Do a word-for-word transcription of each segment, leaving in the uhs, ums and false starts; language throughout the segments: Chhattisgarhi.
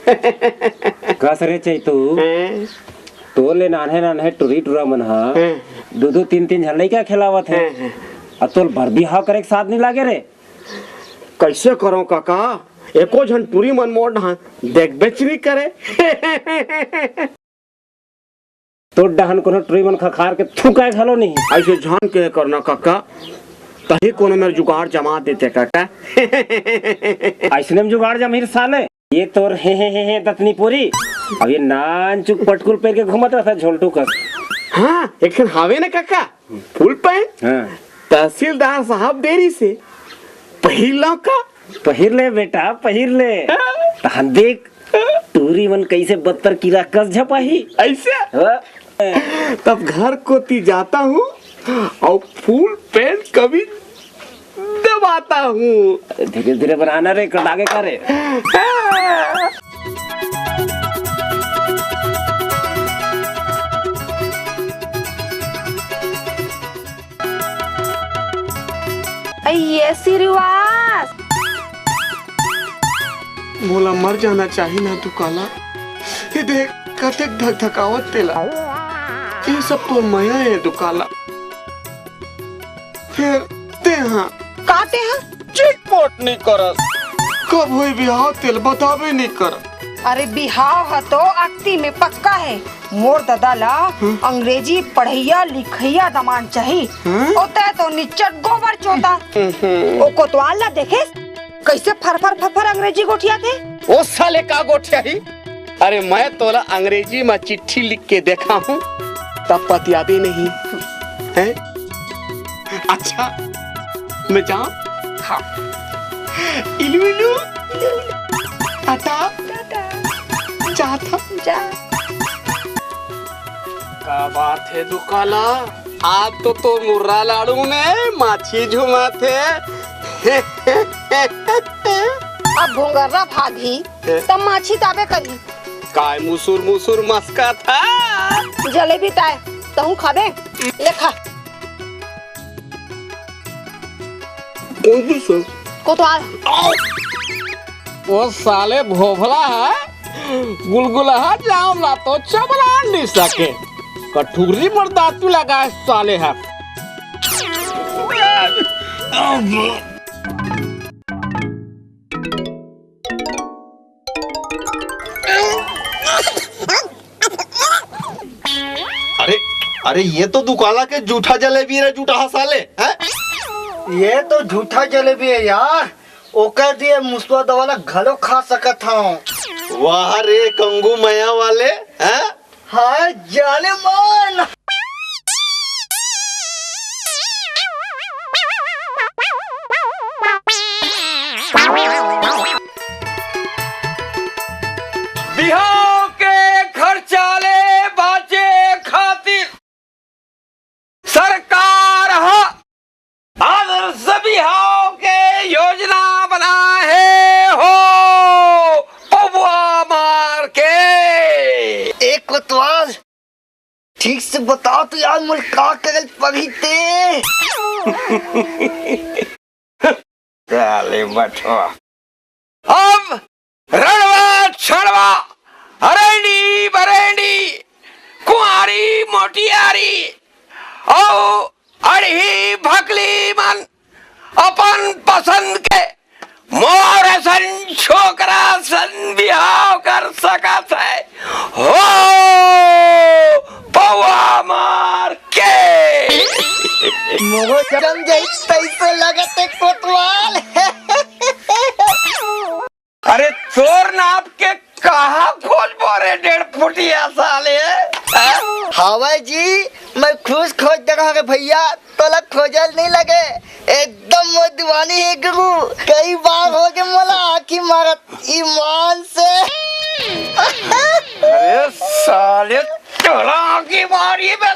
कस रे चैतू, हैं? तोर ले नान्हे नान्हे टुरी टुरा मन ह हैं? दू दू तीन तीन झन लइका खेलावत हे। हैं, हैं। अउ तोर बर बिहाव करे के साथ नइ लागे रे। कइसे करंव कका, एको झन टुरी मन मोर डहन देखबेच नइ करे। तोर डहन कोनो टुरी मन खखार के थूकय घलो नहीं। अइसे झन कहे कर ना कका, तहीं कोनो मेर जुगाड़ जमा देते कका। अइसने म जुगाड़ जमही रे साले। ये तोर हे हे हे हे दतनी पूरी, अउ ये नानचुक पटकुल पहिर के घूमत रहिथे झोलटू कस। हाँ, एक ठन हावे ना कका, फुल पैंट। हाँ। तहसीलदार साहब दे रिहिसे, पहिर लंव का? पहिर ले बेटा, पहिर ले। हाँ। तहन देख, टूरी मन कइसे बत्तर कीरा कस झपाही। अइसे? हाँ। तब घर कोती जाता हूँ अउ फुल पैंट कमीज दबाता हूँ। धीरे धीरे बनाना रे, कटागे का रे। ये श्रीवास। मोला मर जाना चाही ना दुकाला। ये देख, कतेक धकधकावत तेला। ये सब तो मया हे दुकाला। फेर तेहा। का तेहा? चिटपोट नइ करस। कब होई बिहाव तेला बताबे नइ कर। अरे बिहाव ह तो अक्ती में पक्का हे। मोर ददा ला हम्म। अंग्रेजी पढ़इया लिखइया दमांद चाही। हम्म। ओ तैं तो निच्चट गोबर चोता। हम्म। ओ कोतवाल ला देखे कइसे फर फर फर फर अंग्रेजी गोठियाथे। ओ साले का गोठियाही? अरे मैं तोला अंग्रेजी म चिट्ठी लिख के देखाहूँ, तब पतियाबे नहीं। हैं? अच्छा, मैं जाऊँ? हाँ। इलू इलू। टाटा। टाटा। जात हँव। जा। का बात हे दुकाला? आज तो तोर मुर्रा लाड़ू में माछी झुमाथे। अब भोंगर्रा भागही, त माछी त आबे करही। काय मुसुर मुसुर मस्काथा? जलेबी ताय, तहूँ खाबे? ले खा। कोन दूसर? कोतवाल। ओ साले भोभला ह, गुलगुलहा जाम ला तो चबला नइ सके। कठुरी मर दातू लगाय साले ह। अरे, अरे, ये तो दुकाला के जूठा जलेबी रे, जूठा साले, हैं? ये तो जूठा जलेबी हे यार, ओकर दिए मुसवा दवा ला घलो खा सकत हँव। वाह रे कंगू मया वाले, हैं? हाय जाने मन। बिहाव के खर्चा ले बाँचे खातिर सरकार ह आदर्श बिहाव के योजना बनाए हे हो पौवा मार के। ए कोतवाल, ठीक से बता तो यार, मोर का करे ल पड़ही ते? साले बठवा। अब रणवा छड़वा, हरैनी बरैनी, कुंवारी मोटियारी, अउ अड़ही भकली मन अपन पसंद के मोर असन छोकरा सन बिहाव कर सकत हे हो पौवा मार के। मोरो जम जाई तइसे लगत हे कोतवाल। अरे तोर नाप के कहाँ खोजबो रे डेढ़ फुटिया साले, हैं? हावय जी, मैं खुद खोज डरहूँ रे भइया, तोला खोजे ल नइ लगे, एकदम मोर दीवानी हे गुरु। कई बार होगे मोला आँखी मारत ईमान से। अरे साले तोला आँखी मारी बे,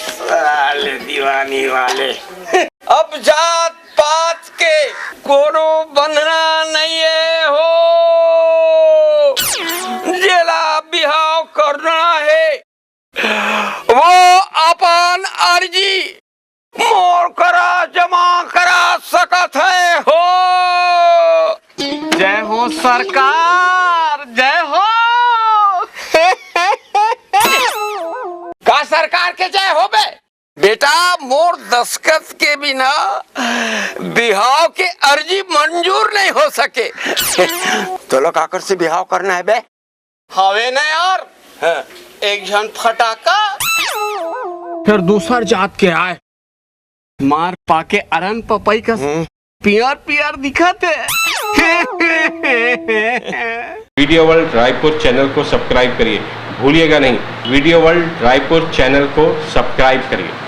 साले दीवानी वाले। अब जात पात के कोनो बंधना नइ हे हो, जेला बिहाव करना हे, वो अपन अर्जी मोर करा जमा करा सकत हे हो। जय हो सरकार, जय हो। सरकार के जय होबे। बेटा, मोर दस्खत के बिना बिहाव के अर्जी मंजूर नहीं हो सके। तोला काकर से बिहाव करना है बे? हवे ना यार, हाँ। एक झन फटाका। फिर दूसर जात के आय, मार पाके अरन पपई कस हम्म। पियर पियर दिखत हे। वीडियो वर्ल्ड रायपुर चैनल को सब्सक्राइब करिए, भूलिएगा नहीं। वीडियो वर्ल्ड रायपुर चैनल को सब्सक्राइब करिए।